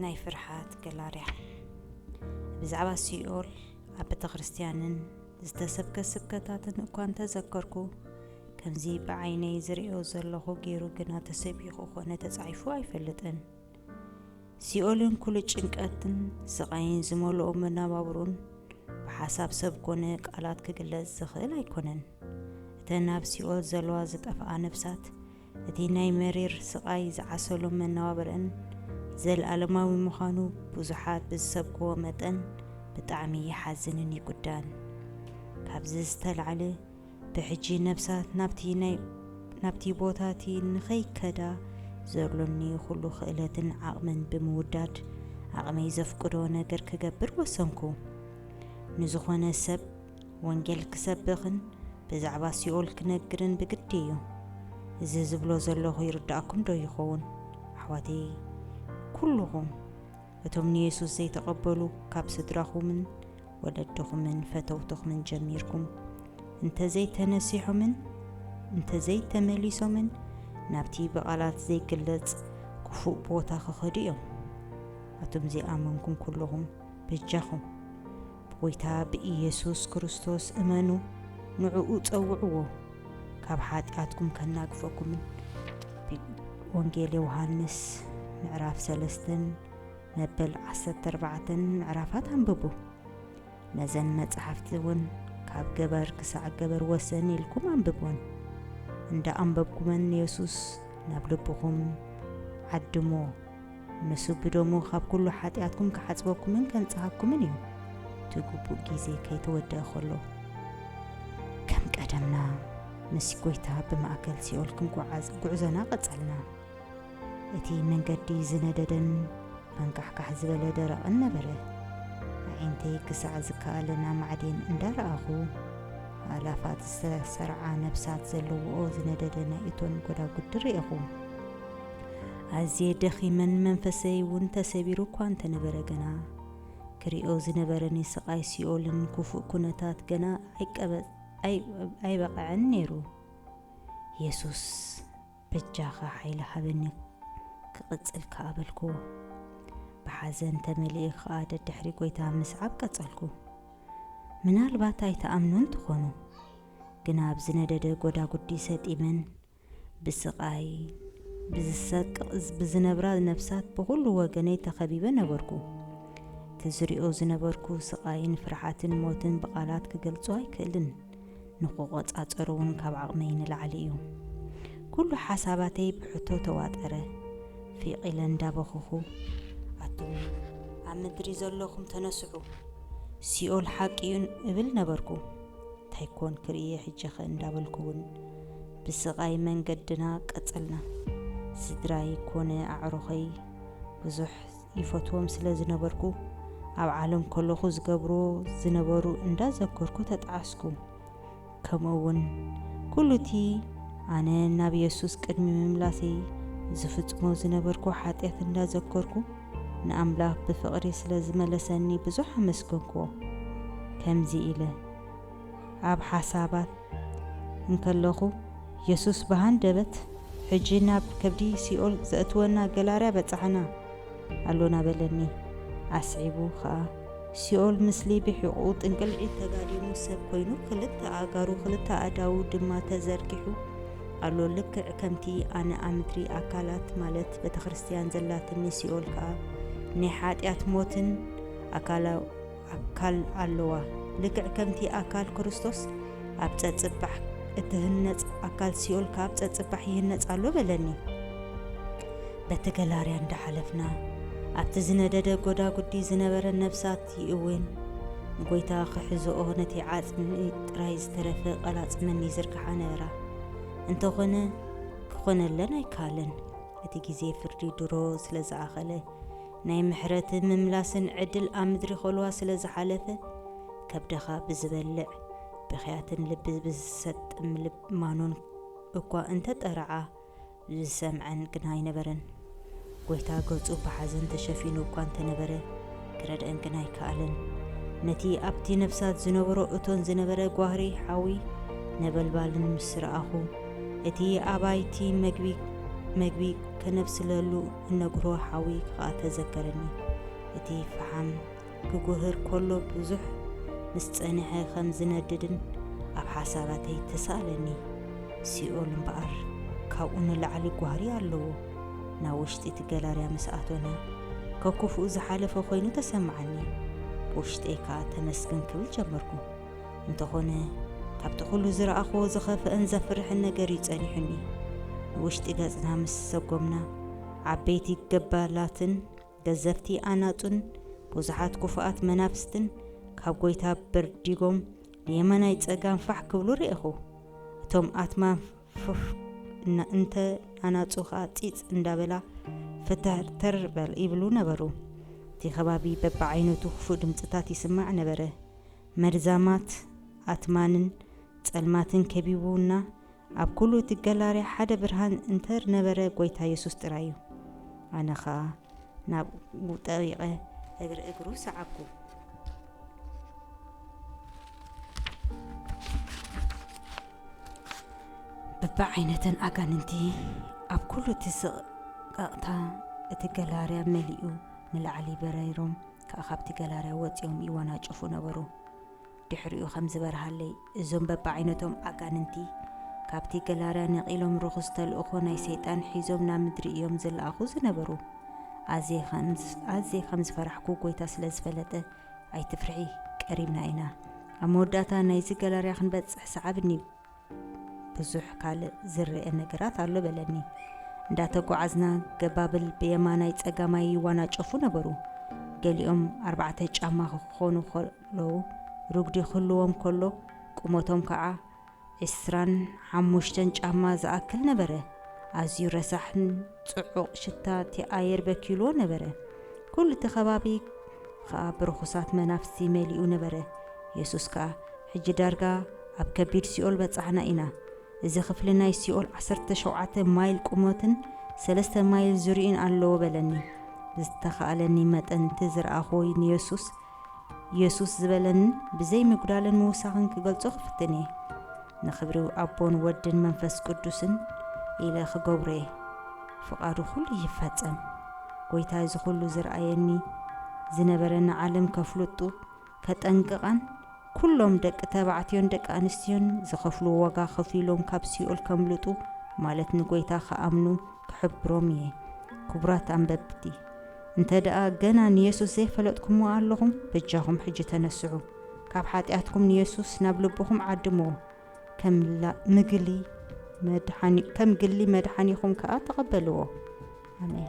ናይ ፍርሓት ገላርያ። ብዛዕባ ሲኦል ኣብ ቤተ ክርስቲያንን ዝተሰብከ ስብከታትን እኳ እንተዘከርኩ፣ ከምዚ ብዓይነይ ዝርእዮ ዘለኹ ገይሩ ግና ተሰቢኹ ኾነ ተጻሒፉ ኣይፈልጥን። ሲኦልን ኩሉ ጭንቀትን ስቓይን ዝመልኦ መነባብሩን ብሓሳብ ሰብ ኮነ ቃላት ክግለጽ ዝኽእል ኣይኮነን። እተን ኣብ ሲኦል ዘለዋ ዝጠፍኣ ነፍሳት፣ እቲ ናይ መሪር ስቓይ ዝዓሰሎ መነባብረን ዘለኣለማዊ ምዃኑ ብዙሓት ብዝሰብክዎ መጠን ብጣዕሚ ይሓዝንን ይጉዳን። ካብዚ ዝተላዕለ፣ ብሕጂ ነፍሳት ናብቲ ናይ-፣ ናብቲ ቦታ እቲ ንኸይከዳ ዘሎኒ ኩሉ ክእለትን ዓቕምን ብምውዳድ፣ ዓቕመይ ዘፍቅዶ ነገር ክገብር ወሰንኩ። ንዝኾነ ሰብ ወንጌል ክሰብኽን ብዛዕባ ሲኦል ክነግርን ብግዲ እዩ። እዚ ዝብሎ ዘለኹ ይርድኣኩም ዶ ይኸውን? ኣሕዋተይ ኩልኹም፣ እቶም ንየሱስ ዘይተቐበሉ፣ ካብ ስድራኹምን ወለድኹምን ፈተውትኹምን ጀሚርኩም፣ እንተዘይተነሲሖምን እንተዘይተመሊሶምን፣ ናብቲ ብቓላት ዘይግለጽ ክፉእ ቦታ ክኸዱ እዮም። ኣቱም ዘይኣመንኩም ኩልኹም፣ በጃኹም፣ ብጎይታ ብኢየሱስ ክርስቶስ እመኑ፣ ንዕኡ ጸውዕዎ፣ ካብ ሓጢኣትኩም ከናግፈኩምን። ወንጌል ዮሃንስ ምዕራፍ ሰለስተን መበል ዓሰርተ ኣርባዕተን ምዕራፋት ኣንብቡ። ነዘን መጻሕፍቲ እውን ካብ ገበር ክሳዕ ገበር ወሰን ኢልኩም ኣንብቦን። እንዳ ኣንበብኩመን ንየሱስ ናብ ልብኹም ዓድሞ። ንሱ ብደሙ ካብ ኩሉ ሓጢኣትኩም ክሓጽበኩምን ከንጽሃኩምን እዩ፣ እቲ ግቡእ ግዜ ከይተወደአ ከሎ። ከም ቀደምና ምስ ጎይታ ብማእከል ሲኦል ክንጓዓዝ ጉዕዞና ቀጸልና። እቲ መንገዲ ዝነደደን መንካሕካሕ ዝበለ ደረቕን ነበረ። ኣዒንተይ ክሳዕ ዝከኣለ ናብ ማዕዴን እንዳረኣኹ፣ ኣላፋት ዝተሰርዓ ነፍሳት ዘለውኦ ዝነደደ ናይ እቶን ጎዳጉዲ ርኤኹ። ኣዝየ ደኺመን መንፈሰይ እውን ተሰቢሩ እኳ እንተነበረ፣ ገና ክሪኦ ዝነበረኒ ስቓይ ሲኦልን ክፉእ ኩነታት ገና ኣይቀበ-፣ ኣይ-፣ ኣይበቕዐን ነይሩ። የሱስ፣ በጃኻ ሓይሊ ሃበኒ ክቕጽል ከኣ በልኩዎ። ብሓዘን ተመሊኤ ከኣ ደድሕሪ ጎይታ ምስዓብ ቀጸልኩ። ምናልባት ኣይትኣምኑን ትኾኑ፣ ግና ኣብ ዝነደደ ጎዳጉዲ ሰጢመን፣ ብስቓይ ብዝሰቅቕ ብዝነብራ ነፍሳት ብኹሉ ወገነይ ተኸቢበ ነበርኩ። እቲ ዝሪኦ ዝነበርኩ ስቓይን ፍርሓትን ሞትን ብቓላት ክገልጾ ኣይክእልን። ንክቆጻጸሮ እውን ካብ ዓቕመይ ንላዕሊ እዩ። ኩሉ ሓሳባተይ ብሕቶ ተዋጠረ። ፊቕ ኢለ እንዳበኸኹ፣ ኣቱም ኣብ ምድሪ ዘለኹም ተነስሑ፣ ሲኦል ሓቂ እዩ እብል ነበርኩ። እንታይ ኮን ክርእየ ሕጂኸ እንዳበልኩ እውን ብስቓይ መንገድና ቀጸልና። ስድራይ ኮነ ኣዕሩኸይ ብዙሕ ይፈትዎም ስለ ዝነበርኩ፣ ኣብ ዓለም ከለኹ ዝገብርዎ ዝነበሩ እንዳዘከርኩ ተጣዓስኩ። ከምኡ እውን ኩሉ እቲ ኣነ ናብ የሱስ ቅድሚ ምምላሰይ ዝፍጽሞ ዝነበርኩ ሓጢኣት እንዳዘከርኩ፣ ንኣምላኽ ብፍቕሪ ስለ ዝመለሰኒ ብዙሕ ኣመስገንኩዎ። ከምዚ ኢለ ኣብ ሓሳባት እንከለኹ፣ የሱስ ብሃንደበት፣ "ሕጂ ናብ ከብዲ ሲኦል ዘእትወና ገላርያ በጻሕና ኣሎና" በለኒ። ኣስዒቡ ኸኣ፣ "ሲኦል ምስሊ ብሒቑ ጥንቅልዒት ተጋዲሙ ሰብ ኮይኑ፣ ክልተ ኣእጋሩ ክልተ ኣእዳዉ ድማ ተዘርጊሑ ኣሎ። ልክዕ ከምቲ ኣነ ኣብ ምድሪ ኣካላት ማለት ቤተ ክርስትያን ዘላትኒ፣ ሲኦል ከኣ ናይ ሓጢኣት ሞትን ኣካላ-" ኣካል ኣለዋ። ልክዕ ከምቲ ኣካል ክርስቶስ ኣብ ጸጽባሕ እትህነጽ፣ ኣካል ሲኦል ካብ ጸጽባሕ ይህነጽ ኣሎ በለኒ። በቲ ገላርያ እንዳሓለፍና፣ ኣብቲ ዝነደደ ጎዳጉዲ ዝነበረ ነፍሳት ይእውን፣ ንጎይታ ክሕዝኦ ነቲ ዓጽሚ ጥራይ ዝተረፈ ቀላጽመን ይዝርግሓ ነበራ። እንተኾነ፣ ክኾነለን ኣይከኣለን። እቲ ግዜ ፍርዲ ድሮ ስለ ዝኣኸለ፣ ናይ ምሕረትን ምምላስን ዕድል ኣብ ምድሪ ከልዋ ስለ ዝሓለፈ፣ ከብድኻ ብዝበልዕ ብኽያትን ልቢ ብዝሰጥም ልብ ማኖን እኳ እንተ ጠርዓ፣ ዝሰምዐን ግና ኣይነበረን። ጎይታ ገጹ ብሓዘን ተሸፊኑ እኳ እንተነበረ፣ ክረድአን ግና ኣይከኣለን። ነቲ ኣብቲ ነፍሳት ዝነበሮ እቶን ዝነበረ ጓህሪ ሓዊ ነበልባልን ምስ ረኣኹ፣ እቲ ኣባይቲ መግቢ መግቢ ከነብስለሉ እነግሮ ሓዊ ከኣ ተዘከረኒ። እቲ ፈሓም ክጉህር ከሎ ብዙሕ ምስ ጸንሐ ከም ዝነድድን ኣብ ሓሳባተይ ተሳእለኒ። ሲኦል እምበኣር ካብኡ ንላዕሊ ጓህሪ ኣለዎ። ናብ ውሽጢ እቲ ገላርያ ምስ ኣቶና፣ ከክፉኡ ዝሓለፈ ኮይኑ ተሰምዓኒ። ብውሽጠይ ከኣ ተመስገን ክብል ጀመርኩ። እንተኾነ፣ ካብቲ ኩሉ ዝረኣኽዎ ዝኸፍአን ዘፍርሕን ነገር እዩ ጸኒሑኒ። ንውሽጢ ገጽና ምስ ሰጎምና፣ ዓበይቲ ገባላትን ገዘፍቲ ኣናጹን ብዙሓት ክፉኣት መናፍስትን ካብ ጐይታ በርዲጎም ንየማናይ ጸጋም ፋሕ ክብሉ ርኤኹ። እቶም ኣትማን ፍፍ እና-፣ እንተ ኣናጹ ኸኣ ጺጽ እንዳበላ ፍትሕተር በል ይብሉ ነበሩ። እቲ ከባቢ በብዓይነቱ ክፉእ ድምጽታት ይስማዕ ነበረ። መርዛማት ኣትማንን ጸልማትን ከቢቡና፣ ኣብ ኩሉ እቲ ገላርያ ሓደ ብርሃን እንተ ነበረ ጐይታ የሱስ ጥራይ እዩ። ኣነ ኸኣ ናብኡ ጠቢቐ እግሪ እግሩ ሰዓብኩ። በብዓይነተን ኣጋንንቲ ኣብ ኩሉ እቲ ስቕቕታ እቲ ገላርያ መሊኡ ንላዕሊ በሪሮም ከኣ ካብቲ ገላርያ ወጺኦም ይወናጨፉ ነበሩ። ድሕሪኡ ከም ዝበርሃለይ፣ እዞም በብዓይነቶም ኣጋንንቲ ካብቲ ገላርያ ነቒሎም ርኹስ ተልእኾ ናይ ሰይጣን ሒዞም ናብ ምድሪ እዮም ዝለኣኹ ዝነበሩ። ኣዝየ ከም ዝ-፣ ኣዝየ ከም ዝፈራሕኩ ጐይታ ስለ ዝፈለጠ፣ "ኣይትፍርሒ፣ ቀሪብና ኢና። ኣብ መወዳእታ ናይዚ ገላርያ ክንበጽሕ ሰዓብኒ፣ ብዙሕ ካልእ ዝረአ ነገራት ኣሎ" በለኒ። እንዳተጓዓዝና፣ ገባብል ብየማናይ ጸጋማይ ይወናጨፉ ነበሩ። ገሊኦም ኣርባዕተ ጫማ ክኾኑ ከለዉ፣ ርጉዲ ክህልዎም ከሎ፣ ቁመቶም ከኣ ዕስራን ሓሙሽተን ጫማ ዝኣክል ነበረ። ኣዝዩ ረሳሕን ጽዑቕ ሽታ እቲ ኣየር በኪልዎ ነበረ። ኩሉ እቲ ከባቢ ኸኣ ብርኹሳት መናፍስቲ መሊኡ ነበረ። የሱስ ከኣ፣ "ሕጂ ዳርጋ ኣብ ከቢድ ሲኦል በጻሕና ኢና። እዚ ክፍሊ ናይ ሲኦል ዓሰርተ ሸውዓተ ማይል ቁመትን ሰለስተ ማይል ዙርይኡን ኣለዎ" በለኒ። ብዝተኻእለኒ መጠን እቲ ዝረኣኹዎ ንየሱስ፣ የሱስ ዝበለንን ብዘይ ምጉዳልን ምውሳኽን ክገልጾ ክፍትን እየ። ንኽብሪ ኣቦን ወድን መንፈስ ቅዱስን ኢለ ክገብሮ እየ። ፍቓዱ ኩሉ ይፈጸም። ጐይታ እዚ ኩሉ ዝረኣየኒ ዝነበረ ንዓለም ከፍልጡ ከጠንቅቓን ኩሎም ደቂ ተባዕትዮን ደቂ ኣንስትዮን ዝኸፍልዎ ዋጋ ከፊሎም ካብ ሲኦል ከምልጡ ማለት ንጐይታ ክኣምኑ ክሕብሮም እየ። ክቡራት ኣንበብቲ፣ እንተ ደኣ ገና ንየሱስ ዘይፈለጥኩምዎ ኣለኹም፣ በጃኹም ሕጂ ተነስሑ። ካብ ሓጢኣትኩም ንየሱስ ናብ ልብኹም ዓድምዎ። ከም ላ-፣ ምግሊ መድሓኒ-፣ ከም ግሊ መድሓኒኹም ከኣ ተቐበልዎ። ኣሜን።